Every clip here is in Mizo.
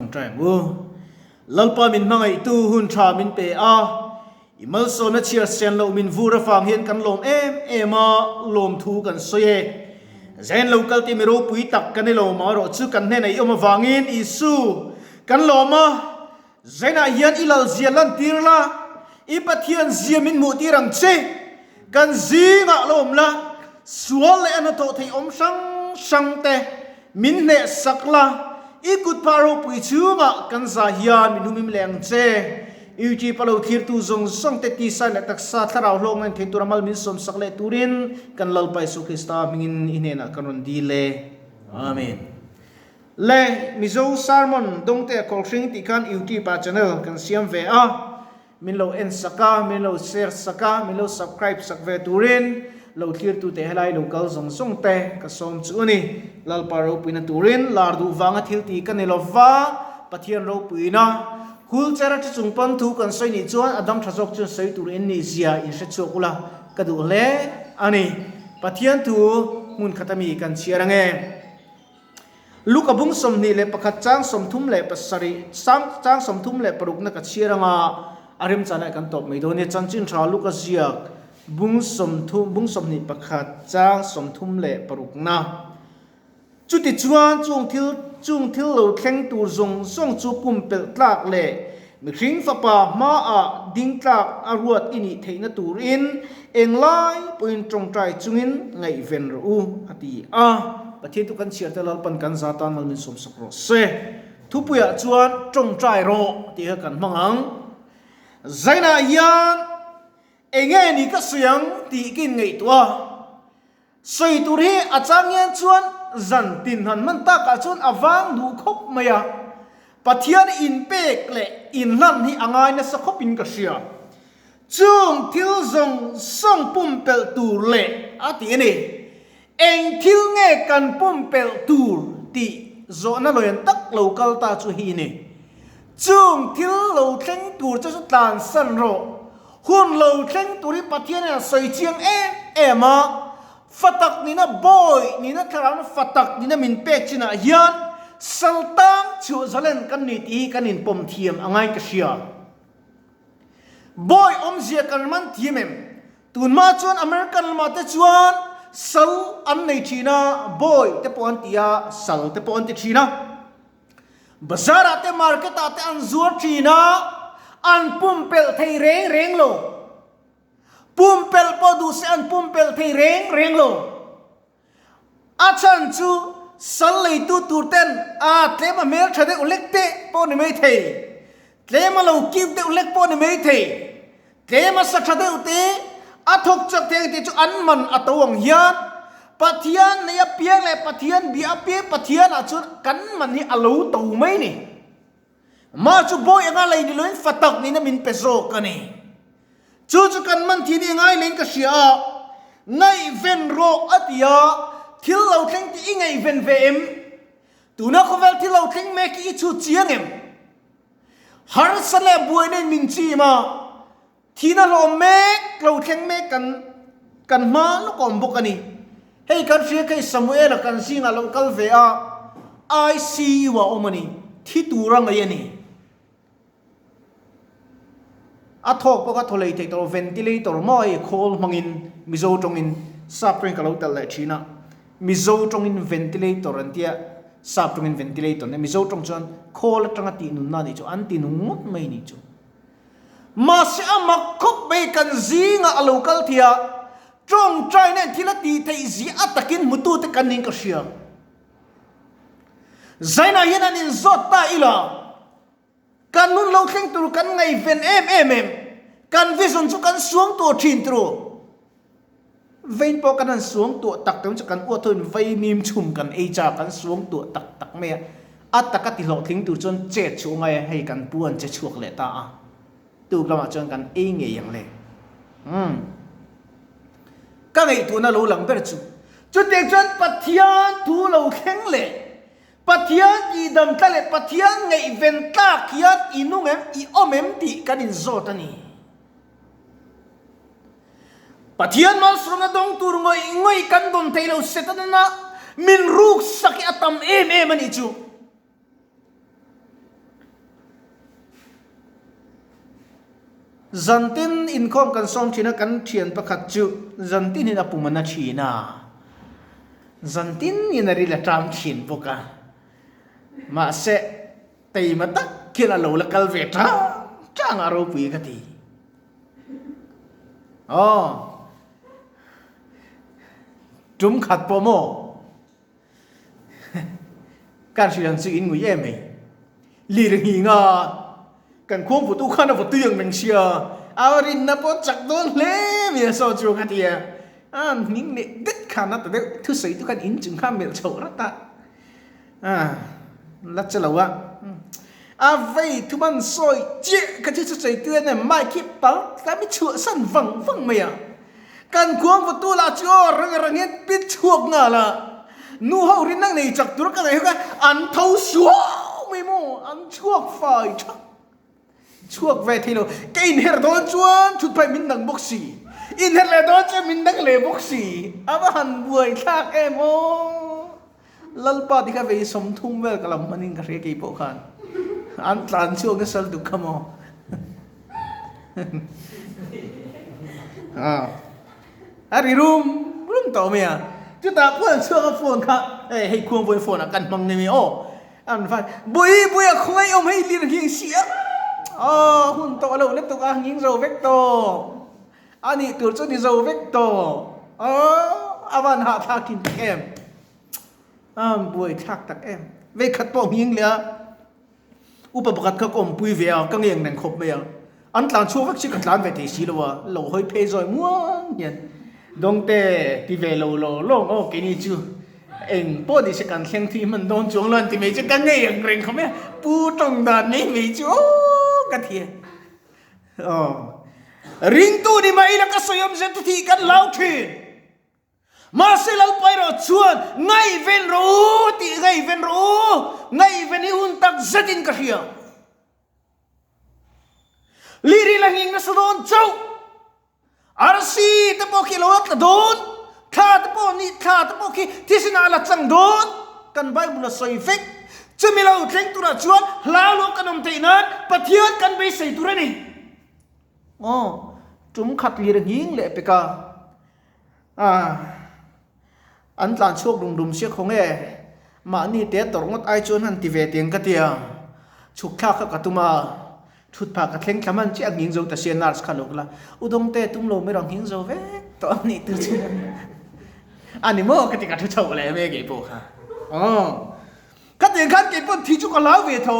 Tawngtai ang u. Lalpa min hmangaihtu hun tha min pe a, i malsawmna chhiar sian loh min vur avang hian kan lawm em em a, lawmthu kan sawi e. Zain lo kal ti mi ropui tak kan i lo marawh chu kan hnenah i awm avangin Isu kan lawm a, Zainah hian i lalzia lantir la, i Pathian zia min hmuhtir ang che. Kan zingah lo awm la, sual leh a hnathawh theih awm hrang hrang te min hnehsak la, i kutphah ropui chhungah kan zah hian min humim leh ang che. YouTube a lo thlirtu zawng zawng te tisa leh taksa thlarau hlawk ngain thei tura mal min sawmsak leh turin kan Lalpa Isu Krista hmingin i hnenah kan rawn dil e. Amen. Le Mizo Sermon Dawngte Kawlhring tih khan YouTube ah channel kan siam ve a, min lo en sak a, min lo share sak a, min lo subscribe sak ve turin lo thlir tute helai lo kal zawng zawng te ka sawm chu a ni. Lalpa ropuina turin lar duh vanga thil ti ka ni lova, Pathian ropuina wheelchair a thi chung pawn thu kan sawi nih chuan a dam tha zawk chuan sawi tur in nih zia in hre chhuak ula ka duh hle a ni. Pathian thu hmun khat ami kan chhiar ange. Luka bung 21 chang 37 chang 36 na ka chhiar anga a remchana kan tawp mai dawn nia. Chanchin tha Luka ziak bung sawmthum bung 21 chang 36 na. Chuti chuan chung thil chung thil lo thleng tur zawng zawng chu pumpelh tlak leh mihring fapa hmaah ding tlak a ruat i nih theihna turin englai pawhin tawngtai chungin ngaihven rawh u a ti a. Pathian chu kan chhiar te Lalpan kan za tan mal min sawmsak rawh se. Thupuiah chuan tawngtai rawh tih kha kan hmang ang. Zainah hian enge ni ka sawi ang tih ka inngaihtuah a. Sawi tur hi a chang hian chuan zan tin han hman takah chuan a vang duh khawp mai a. Pathian inpek leh inhlan hi a ngai nasa khawpin ka hria. Chung thil zawng zawng pumpelh tur leh a ti a ni. Eng thil nge kan pumpelh tur tih zawhna lawian tak lo kal ta chu hi ni. Chung thil lo thleng tur che chu tlansan rawh. Hun lo thleng tur hi Pathian in a sawi chiang em em a, fatak nina bawi nina thlarau na fatak nina min pek chinah hian saltang chhuah zalen kan ni tih hi kan inpawm thiam a ngain ka hria. Bawi awmzia kan man thiam em? Tunhma chuan American lamah te chuan sal an nei thin a, bawi te pawh an ti a, sal te pawh an ti thin a. Bazar ah te market ah te an zuar thin a, an pumpelh thei reng reng lo. Pumpelh pawh duh se an pumpelh thei reng reng lo. A chhan chu sal leitu tur ten a tlem a hmel tha deuh hlek te pawh ni mai thei, tlem a lo cute deuh hlek pawh ni mai thei, tlem a sa tha deuh te, a thawk chak thei ang tih chu an man a to ang hian Pathian nei apiang leh Pathian bia apiang Pathian ah chuan kan man hi a lo to mai ni. Mah chu bawi anga lei ni loin fa tak nihna min pe zawk a ni. Chu chu kan man thin i ngai leng ka hria a, ngaihven rawh a ti a, thil lo thleng tih i ngaihven ve em? Tuna khawvel thil lo thleng mek hi i chhut chiang em? Harsa leh buaina in min chim a, thihna hlawm mek lo thleng mek kan kan hma lawk awm bawk a ni. Hei kan hria kei Samuel-a kan zingah lo kal ve a, ICU ah awm a ni, thi tura ngaih a ni. A thawk pawh kha thaw lei thei tawh lo, ventilator maw hei khawl hmangin Mizo tawngin sap tawngin ka lo telh leh thin a, Mizo tawngin ventilator an tia, sap tawngin ventilator an tia, Mizo tawng chuan khawl atanga tih nunna a nih chu, an ti nung ngawt mai a nih chu. Mahse a mak khawp mai kan zingah a lo kal thei a, tawngtai nen thil a tih theih zia a takin hmutute kan niin ka hria. Zainah hian an inzawt ta ila. Kan hun lo thleng tur kan ngaihven em em em, kan vision chu kan suang tuah thin turu. Vein pawh kan han suang tuah tak tak chu kan uat hoin vaimim chhum kan ei cha kan suang tuah tak tak mai a, a taka ti hlawhtling tur chuan chet chu ngai a, hei kan pu an che chhuak leh ta a, tuk lamah chuan kan ei ngei ang le. Umm. Ka ngaihtuahna lo lang ber chu, chutiang chuan Pathian thu lo thleng leh Pathian tihdam tla leh Pathian ngaihven tlak hian i nung em, i awm em tih kan inzawt a ni. Pathian malsawmna dawng tur ngawih ngawih kan dawn thei lo Setana min ruksak hi a tam em em a nih chu. Zantin inkhawm kan sawm thin a, kan thian pakhat chu zantin in a pum a na thin a, zantin in a ril a tang thin bawk a. Mahse, teima tak hian a lo la kal ve tang tang a ropui ka ti. Aw, tum khat pawh maw? Kan hrilh ang chu in ngui em mai. Lir nghinga kan khuang vutu khan a va tui ang meng sia, a rinna pawh chak dawn hle mai a saw chu ka ti a. A hming leh det khan a ta deuh thusawi tu khan in chung kha a melh chhoh rat a. A la che lo a. A vei thuman sawi chiah ka chu sawi tu en em mic hi pal tlai mi chhuahsan vang vang mai a. Kan khuang vawtu lah chu aw rang rang hian pit chhuak nghal a, nu ho rin ang nei chak tur ka ngaih hawk a, an tho suau mai maw, an chhuak fai thak chhuak ve thei lo, ka inher dawn chuan thut phai min dang bawk si, inher leh dawn chuan min dang leh bawk si, a va han buai thlak em aw, Lalpa ti kha vei 30 vel ka lam hmanin ka hria keipawh khan an tlan chhuak nasa lutuk kha maw. A ri rum rum tawh mai a, chutah pawh an chhuak a phone kha hei hei khuang vawi phone ah kan hmang ni mai aw an van bui bui a khawngaih awm hei lir nghing si a aw hun tawh lo lutuk a nghing zo vek tawh a nih tur chu ni zo vek tawh aw a van hahthlak thin tak em a buai thlak tak em vei khat pawh nghing leh a. Upa pakhat kha ka awmpui ve a, ka ngeng reng khawp mai a. An tlan chhuak vek si ka tlan ve thei si lo a, lo hawi phei zawi muang hian Dawngte ti ve lo law lawng aw keini chu eng pawh ni se kan thleng thui hman dawn chuang lo an ti mai chu ka ngei ang reng khawp mai a, pu tawng dan mai mai chu aw ka ti a. Aw ringtu ni mah ila ka sawi awm zel chu thih kan hlau thin. Mahse Lalpa erawh chuan, Ngaihven rawh u tih ngaihven rawh u, ngaihven hi hun tak zetin ka hria. Liril a nghing nasa dawn chauh, arsi te pawh khi a lo la tla dawn, thla te pawh ni thla te pawh khi thisenah a la chang dawn, kan Bible a sawi vek. Chumi lo thleng turah chuan hlau lo kan awm theih nan Pathian kan beisei tur a ni. Aw, tum khat lir a nghing leh pek a. A, an tlan chhuak dum dum sia khaw nge? Mahni te tawrh ngawt ai chuan han ti ve teng ka tia. Chhuk thlak kha ka tum a, thut phah ka thleng thla hman chiah a nghing zo ta sia nurse kha lo kal a, U Dawngte tum lo mai rawh nghing zo vek tawh a nih tur chu a ni maw ka ti ka thu chhoh leh mek keipawh kha. Aw, khatiang khan keipawh thi chu ka hlau ve tho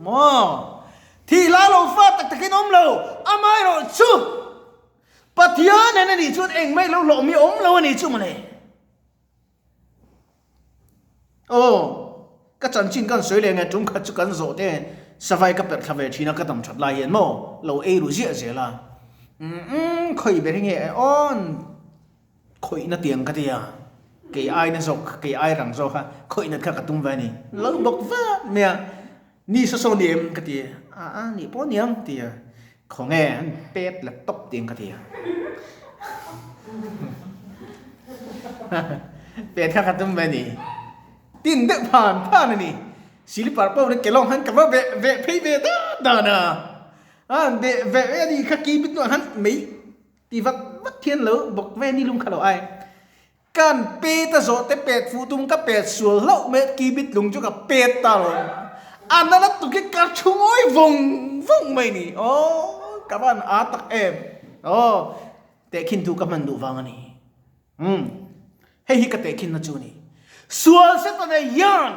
maw? Thi hlau lo fa tak takin awm lo, amaherawhchu Pathian en a nih chuan engmah ilo hlawh mi awm lo a nih chu mawle. Aw, ka chanchin kan sawi leh nge tum khat chu kan zawh te savai ka perh thla ve thin a ka dam that lai hian maw lo ei ru ziah zel a. Umm khawi ber hi nge awn khawihna tiang ka ti a, kei ai na zawk kei ai rang zawk a khawihna kha ka tum ve a ni. Lo bawk vat mai a. Ni saw saw ni em ka ti a, a nih pawh niang ti a, khawnge an pet la tawp tiang ka ti a, pet kha ka tum ve a ni, tin deuh phan phan a ni, silipar pawh ke lawng khan ka va veh veh phei ve dan dan a, a han veh veh ve a ni kha ki bit hnuah khan mei ti vat vat hian lo bawk ve ni lung kha lo ai. Kan pet a zawh te pet fuh tum ka pet sual hlauh mai a kibit lung chu ka pet ta lo. A nana tuk hi ka thu ngawi vawng vawng mai ni. Aw ka van a tak em. Aw tehkhin thu ka hman duh vang a ni. Umm hei hi ka tehkhin na chu a ni. Sual Setana hian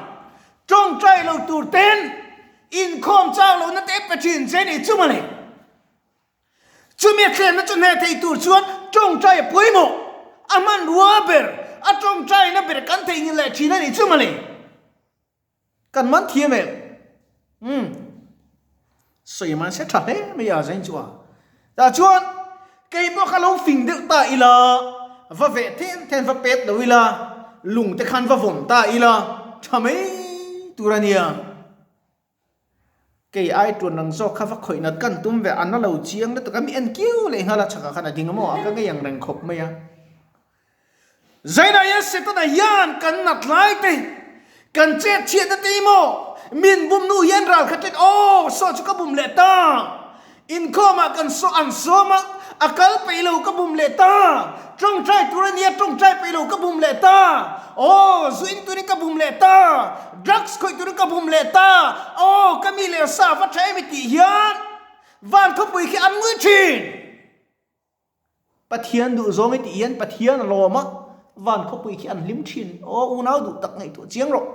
tawngtai lo tur ten inkhawm chak lohna te pe thin che ni chu mawle. Chumi a thlenna chu hneh thei tur chuan tawngtai a pawimawh, a hmanrua ber, a tawngtaina ber kan theihnghilh leh thin a nih chu mawle. Kan man thiam em? Umm. Sawi man se tha hle mai a zain chu a. Tah chuan kei pawh kha lo fing deuh ta ila, va veh then then va pet lo ila, lung te khan va vawm ta ila, tha mai tur a nia. Kei ai tuan ang zawk kha va khawih nat kan tum ve, a na lo chiang lutuk a, mi en kiu leh nghal a chhakah khan a ding a maw, a ka ngei ang reng khawp mai a. Zainah hian Setana hian kan nat lai te, kan chet chhiatna te hi maw, min bum nu hian ral khat in aw saw chu ka bum leh ta. Inkhawmah kan saw an sawm a, a kal peih lo ka bum leh ta. Tawngtai tur a nia, tawngtai peih lo ka bum leh ta. Aw, zu in turin ka bum leh ta. Drugs khawih turin ka bum leh ta. Aw, ka mi leh sa va tha em i tih hian van khawpui khi an ngui thin. Pathian duh zawng i tih hian Pathian a lawm a, van khawpui khi an hlim thin. Aw, unau duh tak ngaihtuah chiang rawh.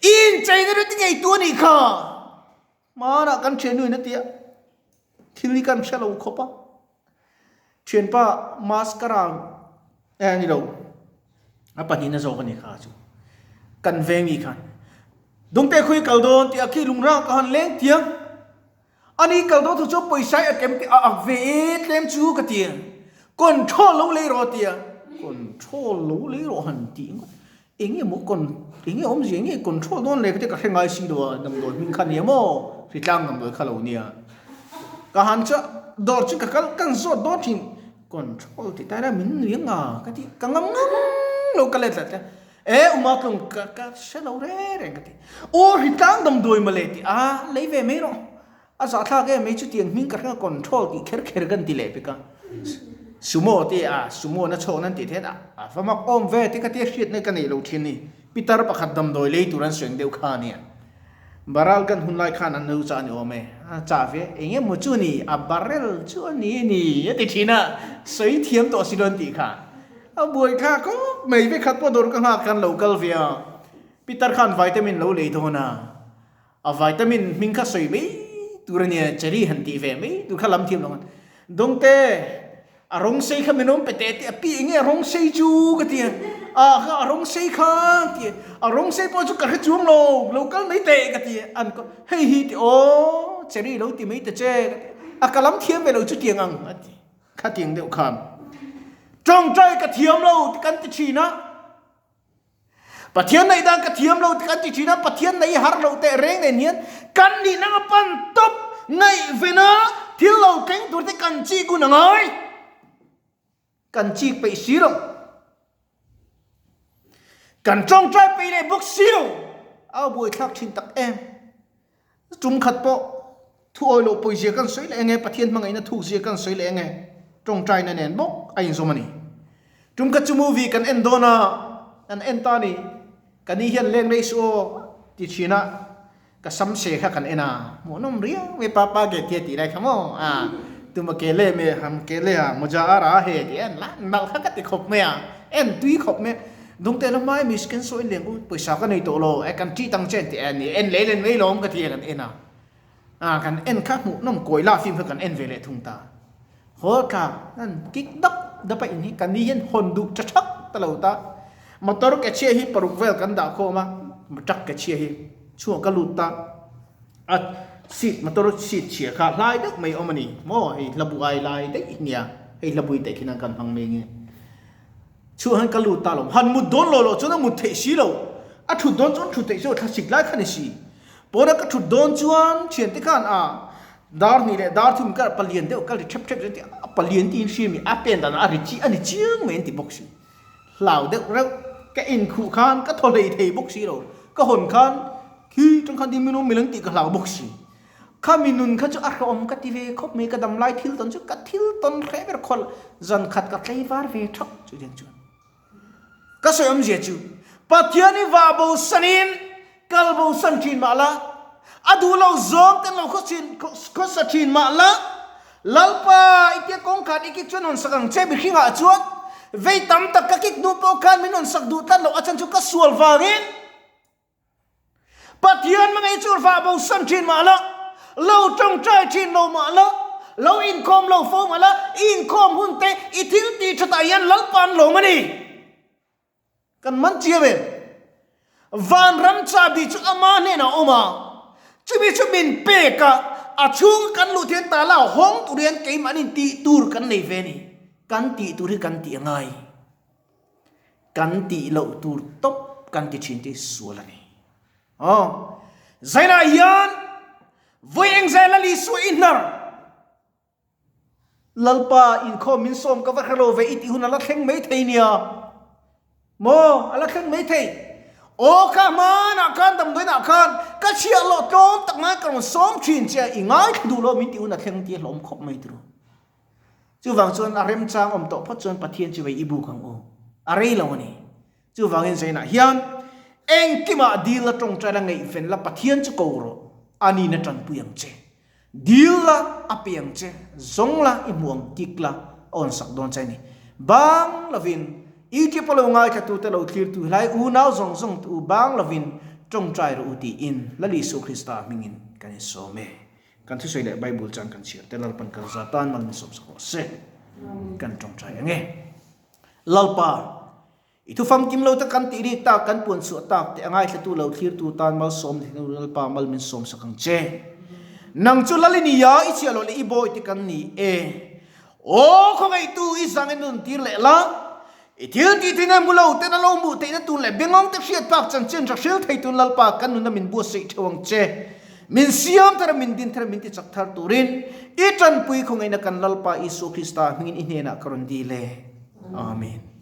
I incheina rit ngeitu a nih kha. Hmanah kan thiannu in a ti a, thil hi kan hre lo khawp a. Thianpa mascara eh ni lo, a pahnihna zawk a ni kha chu. Kan veng mi khan Dungte khawi kal dawn tih a khi lungrang ka han leng tiang. Ani kal dawn thu chu pawisa i a kem tih a ak ve e tlem chu ka ti a, control lo lei rawh a ti a, control lo lei rawh han tih ngawt, eng nge maw con eng nge awmzia eng nge control dawn le ka ti ka hre ngai si lo a, damdawi hming kha nia maw hritlang damdawi kha lo nia, ka han chu dawr chu ka kal kan zawt dawn thin control tih tai lai min nui anga ka ti ka ngam ngam lo ka let tlat a, e uma tlung ka ka hre lo reng reng ka ti aw hritlang damdawi mawle tih a lei ve mai rawh a zahthlak em mai chutiang hming ka hrenga control tih kher kher kan ti leh pek a sumo te a sumo na chhawk nan tih theih a a va mak awm ve te ka tia hriatna ka nei lo thin ni pitar pakhat damdawi lei tur an sawi ang deuh kha ania baral kan hun lai khan an lo chah a ni awm e a chah ve eng emaw chu ni a barrel chu a ni a ni a ti thin a sawi thiam tawh si lo an tih kha. A buai thlak khawp mai vek khat pawh dawr ka nghak khan lo kal ve a, Peter khan vitamin lo lei dawn a, a vitamin hming kha sawi mai tur a nia, cherry han tih ve mai tur kha lam thiam lo khan, Dawngte, a rawng sei kha min awm pe teh teh a, pi enge a rawng sei chu ka ti a, a kha a rawng sei kha ti a, a rawng sei pawh chu ka hre chuang lo, lo kal mai teh ka ti a, an hei hi ti aw cherry lo ti mai ta che ka ti a, a ka lam thiam ve lo chutiang ang a ti. Khatiang deuh khan tawngtai ka thiam lo ti kan ti thin a, Pathian neih dan ka thiam lo ti kan ti thin a, Pathian neih har lo teh reng nen hian kan nihna nga pan tawp ngaihven a thil lo thleng tur te kan chik hun a ngai, kan chik peih si lo. Kan tawngtai peih leh bawk si lo, a buaithlak thin tak em. Tum khat pawh thu awi loh pawizia kan sawi leh enge, Pathian hmangaihna thukzia kan sawi leh enge, tawngtaina nen bawk a inzawm a ni. Tum khat chu movie kan en dawn a, kan en ta ni, ka ni hian leng rei suh aw ti thin a, ka sam se kha kan en a, hmuhnawm riau mai papa ge tia tih lai kha maw a, tuma ke le me ham ke le a moja a ra he tih en la nalh kha ka ti khawp mai a, en tui khawp mai. Dungte la hmai mi sken sawi leng u pawisa ka nei tawh lo e kan ṭih tang chen tih a ni en leh len mai lawm ka ti a kan en a a kan en kha hmuh nawm kawi la film kha kan en ve leh thung ta haw tla an kik dap dap a in hi kan ni hian hawn duh tha thak ta lo ta motor ke chhia hi paruk vel kan dah khawm a truck ke chhia hi chhuah ka lut ta a seat motor seat chhia kha hlai deuh mai awm a ni maw hei hlabu ai lai daih hi nia hei hlabui teh khian kan hmang mai nge. Chhuah hian ka lut ta lo. Han mut dawn lo loh chuan a mut theih si lo. A thut dawn chuan thut theih si lo, thlasik lai kha ni si. Pawna ka thut dawn chuan thiante khan a dar hnih leh dar thum kar palian deuh ka ri thep thep zel ti a palian tiin hria mi a pen dan a ri chi a ni chiang mai an ti bawk si. Hlau deuh reuh ka inkhuh khan ka thaw hlei thei bawk si lo. Ka hawn khan khi tang khan ding min awm mil an tih ka hlau bawk si. Kha mi nun kha chu a hlawm ka ti ve khawp mai, ka dam lai thil tawn chu ka thil tawn hreh ber khawl zan khat ka tlei var ve thap chu tiang chuan ka sawi awmzia chu Pathian i vah bo sanin kal bo san thin mah la, a duh lo zawng ten lo khawsa thin mah la, Lalpa i tia kawngkhan i kik chuan hawn sak ang che mihringah chuan vei tam tak ka kik duh pawh khan min hawn sak duh tlat loh a chan chu ka sual vangin Pathian hmangaih chu vah bo san thin mah la, lo tawngtai thin lo mah la, lo inkhawm lo fo mah la, i inkhawm hun te i thil tih thatah hian Lalpa an lawm a ni. Kan man chiam em? Vanram chahbi chu ama hnenah a awm a, chumi chu min pek a, a chhunga kan luh thian ta la hawng tur hian keimahni tih tur kan nei ve a ni. Kan tih tur hi kan tih a ngai. Kan tih loh tur tawp kan ti thin tih sual a ni. Aw, Zainah hian vawi eng zai Lal Isua i hnar. Lalpa inkhawm min sawm ka va hre lo ve i tih hun a la thleng mai thei nia. Maw, a la thleng mai thei. Aw kha hmanah khan damdawiinah khan ka chhiah loh tlawm tak ngai ka rawn sawm thin che a, i ngaithla duh lo min tih hun a thleng tih a hlawm khawp mai turu. Chuvang chuan a remchang awm tawh phawt chuan Pathian chu vei i buk ang u. A rei lo a ni. Chuvangin Zainah hian engkimah dil la tawngtai la ngaihven la Pathian chu ko rawh, a nihna tanpui ang che. Dil la a pe ang che, zawng la i hmu ang kik la a awn sak dawn che a ni. Bang lovin YouTube a lo ngaithlatute lo thlirtu hlai unau zawng zawng te u bang lovin tawngtai rawh u tiin Lal Isua Krista hmingin kan insawm e. Kan thusawi leh Bible chuan kan chhiar te Lalpan kan za tan mal min sawmsak rawh se. Kan tawngtai ang e. Lalpa, i thu famkim lo te kan tih rik tak, kan puan chhuah tak te a ngaithlatu lo thlirtu tan malsawm leh hnu Lalpa mal min sawmsak ang che. Nang chu Lal i ni a, i chhiah loh leh i bawi te kan ni e. Aw khawngaihtu i zang i nun tir leh la, i thil tih theihna hmu lo ten a lo hmuh theihna tur leh bengawng te hriat phak chanchin hra hril thei tun Lalpa kan nuna min buatsaih theuh ang che. Min siam thar a, min din thar a, min tichak thar turin i tanpui khawngaihna kan Lalpa Isua Krista hmingin i hnenah ka rawn dil e. Amen.